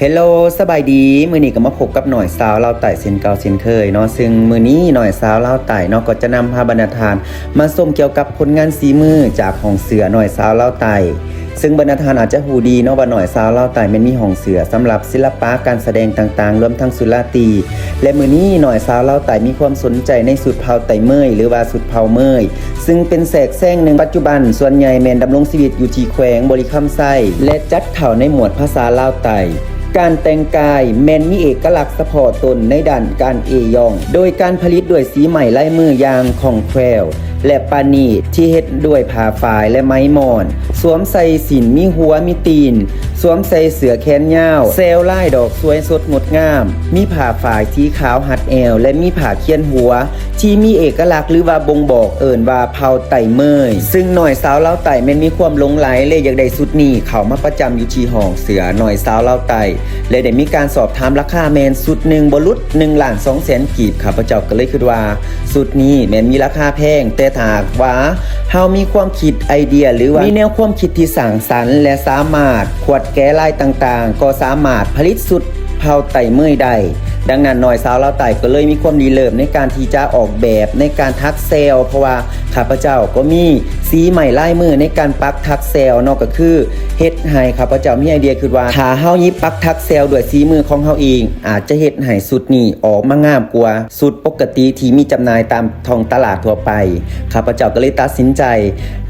ເຮລໂລ ສະບາຍດີ ມື້ນີ້ກໍມາພົບກັບນ້ອຍສາວລາວໃຕ້ເຊັ່ນເກົ່າເຊັ່ນເຄີຍເນາະ. ຊຶ່ງມື້ນີ້ນ້ອຍສາວລາວໃຕ້ເນາະ ກໍຈະນຳພາບັນດາທ່ານມາຊົມກ່ຽວກັບຜົນງານສີມືຈາກຫ້ອງເສື້ອນ້ອຍສາວລາວໃຕ້. ຊຶ່ງບັນດາທ່ານອາດຈະຮູ້ດີເນາະວ່ານ້ອຍສາວລາວໃຕ້ແມ່ນມີຫ້ອງເສື້ອສຳລັບສິລະປະການສະແດງຕ່າງໆ ລວມທັງຊຸດລາຕີ. ແລະ ມື້ນີ້ນ້ອຍສາວລາວໃຕ້ມີຄວາມສົນໃຈໃນຊຸດເຜົ່າໄຕເມີຍ ຫຼືວ່າຊຸດເຜົ່າເມີຍ ຊຶ່ງເປັນແຊກແຊງໜຶ່ງປັດຈຸບັນສ່ວນໃຫຍ່ແມ່ນດຳລົງຊີວິດຢູ່ທີ່ແຂວງບໍລິຄຳໄຊ ແລະ ຈັດເຂົ້າໃນໝວດພາສາລາວໃຕ້. ການແຕ່ງກາຍແມ່ນມີເອກະລັກສະເພາະຕົນໃນດ້ານການເອຢອງ ໂດຍການຜະລິດດ້ວຍສີໄມ້ລາຍມືຢ່າງຄ່ອງແຄ້ວ ແລະ ປານີດ ທີ່ເຮັດດ້ວຍຜ້າຝ້າຍ ແລະ ໄມ້ມ່ອນ, ສວມໃສ່ສິ້ນມີຫົວມີຕີນ, ສວມໃສ່ເສື້ອແຂນຍາວແຊວລາຍດອກສວຍສົດງົດງາມ, ມີຜ້າຝ້າຍສີຂາວຮັດແອວ ແລະ ມີຜ້າຄຽນຫົວ ທີ່ມີເອກະລັກ ຫຼືວ່າບົ່ງບອກເອີ້ນວ່າເຜົ່າໄຕເມີຍ. ຊຶ່ງນ້ອຍສາວລາວໃຕ້ແມ່ນມີຄວາມຫຼົງໄຫຼ ແລະ ຢາກໄດ້ຊຸດນີ້ເຂົ້າມາປະຈຳຢູ່ທີ່ຫ້ອງເສື້ອນ້ອຍສາວລາວໃຕ້ ແລະ ໄດ້ມີການສອບຖາມລາຄາແມ່ນຊຸດໜຶ່ງບໍ່ຫຼຸດໜຶ່ງລ້ານສອງແສນກີບ. ຂ້າພະເຈົ້າກໍເລີຍຄິດວ່າຊຸດນີ້ແມ່ນມີລາຄາແພງ, ແຕ່ຖ້າຫາກວ່າເຮົາມີຄວາມຄິດໄອເດຍ ຫຼືວ່າມີແນວຄວາມຄິດທີ່ສ້າງສັນ ແລະ ສາມາດຂວດແກະລາຍຕ່າງໆ ກໍສາມາດຜະລິດຊຸດ ເຜົ່າໄຕເມີຍໄດ້. ດັ່ງນັ້ນ ນ້ອຍສາວລາວໃຕ້ກໍເລີຍມີຄວາມລິເລີ່ມໃນການທີ່ຈະອອກແບບໃນການຖັກແຊວ, ເພາະວ່າຂ້າພະເຈົ້າກໍມີສີໄມ້ລາຍມືໃນການປັກຖັກແຊວເນາະ, ກໍຄືເຮັດໃຫ້ຂ້າພະເຈົ້າມີໄອເດຍຄິດວ່າ ຖ້າເຮົາຫຍິບປັກຖັກແຊວດ້ວຍສີມືຂອງເຮົາເອງ ອາດຈະເຮັດໃຫ້ຊຸດນີ້ອອກມາງາມກວ່າ ຊຸດປົກກະຕິທີ່ມີຈຳໜ່າຍຕາມທ້ອງຕະຫຼາດທົ່ວໄປ. ຂ້າພະເຈົ້າກໍເລີຍຕັດສິນໃຈ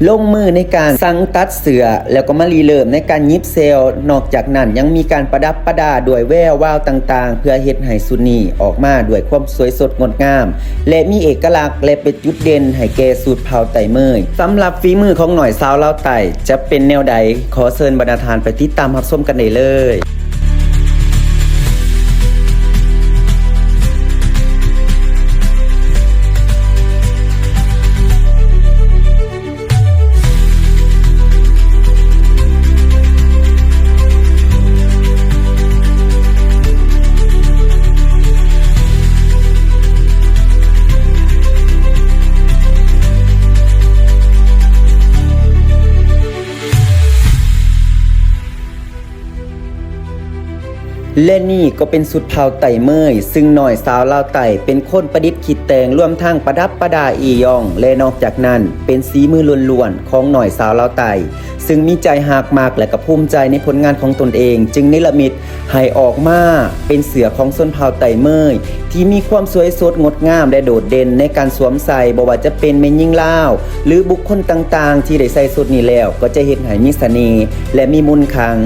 ລົງມືໃນການສັ່ງຕັດເສື້ອ ແລ້ວກໍມາລິເລີ່ມໃນການຫຍິບແຊວ. ນອກຈາກນັ້ນຍັງມີການປະດັບປະດາດ້ວຍແວວວາວຕ່າງໆ ເພື່ອເຮັດໃຫ້ຊຸດນີ້ອອກມາດ້ວຍຄວາມສວຍສົດງົດງາມ ແລະ ມີເອກະລັກ ແລະ ເປັນຈຸດເດັ່ນໃຫ້ແກ່ຊຸດເຜົ່າໄຕເມີຍ. ສຳລັບຝີມືຂອງນ້ອຍສາວລາວໃຕ້ຈະເປັນແນວໃດ, ຂໍເຊີນບັນດາທ່ານໄປຕິດຕາມຮັບຊົມກັນໄດ້ເລີຍ. ແລະ ນີ້ກໍເປັນຊຸດເຜົ່າໄຕເມີຍ ຊຶ່ງນ້ອຍສາວລາວໃຕ້ເປັນຄົນປະດິດຄິດແຕ່ງ ລວມທັງປະດັບປະດາເອຢອງ ແລະ ນອກຈາກນັ້ນເປັນສີມືລ້ວນໆຂອງນ້ອຍສາວລາວໃຕ້ ຊຶ່ງມີໃຈຮັກມັກ ແລະ ກໍພູມໃຈໃນຜົນງານຂອງຕົນເອງ ຈຶ່ງເນລະມິດໃຫ້ອອກມາເປັນເສື້ອຂອງຊົນເຜົ່າໄຕເມີຍ ທີ່ມີຄວາມສວຍສົດງົດງາມ ແລະ ໂດດເດັ່ນໃນການສວມໃສ່, ບໍ່ວ່າຈະເປັນແມ່ຍິງລາວ ຫຼື ບຸກຄົນຕ່າງໆ ທີ່ໄດ້ໃສ່ຊຸດນີ້ແລ້ວ ກໍຈະເຮັດໃຫ້ມີສະເໜ່ ແລະ ມີມົນຄັງ.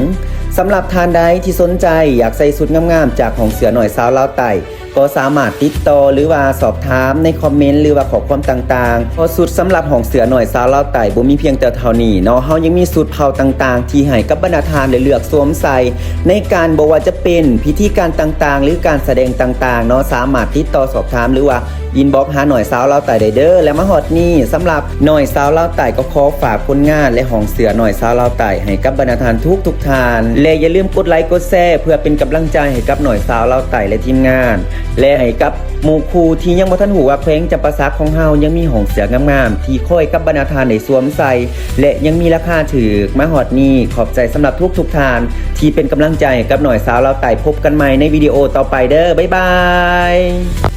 ສຳລັບທ່ານໃດທີ່ສົນໃຈຢາກໃສ່ຊຸດງາມໆຈາກຫ້ອງເສື້ອນ້ອຍສາວລາວໃຕ້ ກໍສາມາດຕິດຕໍ່ ຫຼືວ່າສອບຖາມໃນຄອມເມັນ ຫຼືວ່າຂໍ້ຄວາມຕ່າງໆ. ເພາະຊຸດສຳລັບຫ້ອງເສື້ອນ້ອຍສາວລາວໃຕ້ບໍ່ມີພຽງແຕ່ເທົ່ານີ້ເນາະ, ເຮົາຍັງມີຊຸດເຜົ່າຕ່າງໆ ທີ່ໃຫ້ກັບບັນດາທ່ານໄດ້ເລືອກສວມໃສ່ໃນການ ບໍ່ວ່າຈະເປັນພິທີການຕ່າງໆ ຫຼື ການສະແດງຕ່າງໆເນາະ, ສາມາດຕິດຕໍ່ສອບຖາມ ຫຼືວ່າອິນບັອກຫານ້ອຍສາວລາວໃຕ້ໄດ້ເດີ້. ແລະ ມາຮອດນີ້ ສຳລັບນ້ອຍສາວລາວໃຕ້ກໍຂໍຝາກຜົນງານ ແລະ ຫ້ອງເສື້ອນ້ອຍສາວລາວໃຕ້ໃຫ້ກັບບັນດາທ່ານທຸກໆທ່ານ ແລະ ຢ່າລືມກົດໄລກົດແຊ ເພື່ອເປັນກຳລັງໃຈໃຫ້ກັບນ້ອຍສາວລາວໃຕ້ ແລະ ທີມງານ ແລະ ໃຫ້ກັບໝູ່ຄູ່ທີ່ຍັງບໍ່ທັນຮູ້ວ່າແຂວງຈຳປາສັກຂອງເຮົາຍັງມີຫ້ອງເສື້ອງາມໆ ທີ່ຄອຍກັບບັນດາທ່ານໄດ້ສວມໃສ່ ແລະ ຍັງມີລາຄາຖືກ. ມາຮອດນີ້ ຂອບໃຈສຳລັບທຸກໆທ່ານທີ່ເປັນກຳລັງໃຈໃຫ້ກັບນ້ອຍສາວລາວໃຕ້. ພົບກັນໃໝ່ໃນວິດີໂອຕໍ່ໄປເດີ້. ບາຍບາຍ.